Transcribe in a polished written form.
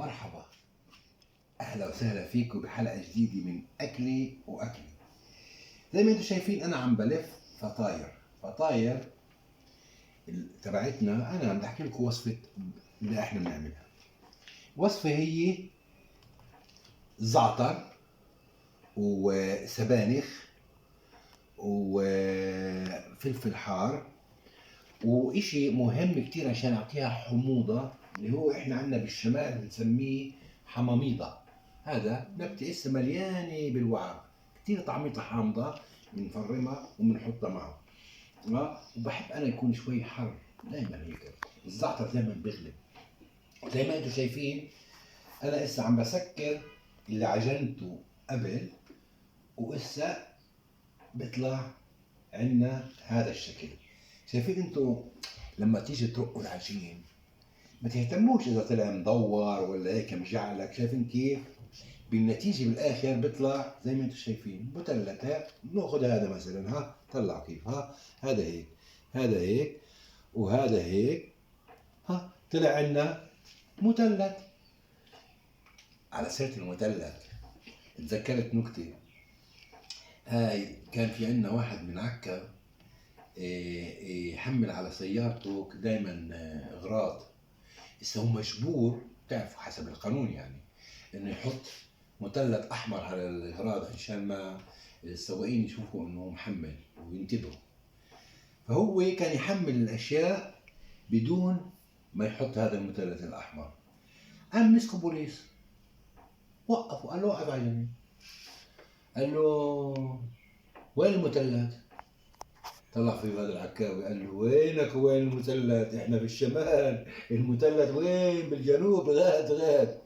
مرحبا، اهلا وسهلا فيكم بحلقة جديدة من اكلي واكلي. زي ما انتم شايفين انا عم بلف فطاير تبعتنا. انا عم بحكي لكم وصفه اللي احنا بنعملها. وصفه هي زعتر وسبانخ وفلفل حار، وإشي مهم كتير عشان أعطيها حموضة اللي هو إحنا عندنا بالشمال بنسميه حماميضة. هذا نبتة إسا مليانة بالوعر، كتير طعميتها حامضة، بنفرمها وبنحطها معه. وبحب أنا يكون شوي حر دايما هيك، الزعتر دايما بغلب. زي ما انتم شايفين أنا إسا عم بسكر اللي عجنته قبل، وإسا بيطلع عنا هذا الشكل. شايفين انتو لما تيجي ترقوا العجين ما تهتموش اذا طلع مدور ولا هيك مجعلك، شايفين كيف؟ بالنتيجة بالاخر بيطلع زي ما انتم شايفين مثلث. بناخذ هذا مثلا، ها طلعوا كيف، ها هذا هيك، هذا هيك، وهذا هيك، ها طلع عنا مثلث. على سيرة المثلث تذكرت نكتة. هاي كان في عنا واحد من عكا يحمل على سيارته دايما اغراض. هسه هو مجبور، بتعرفوا حسب القانون يعني، انه يحط مثلث احمر على الاغراض عشان ما السواقين يشوفوا انه محمل وينتبهوا. فهو كان يحمل الاشياء بدون ما يحط هذا المثلث الاحمر. قام مسكوا بوليس، وقفوا، قال له وقف على جنب، قال له وين المثلث؟ طلع في هذا العكاوي قال له وينك وين المثلث؟ احنا بالشمال، المثلث وين؟ بالجنوب، غاد غاد.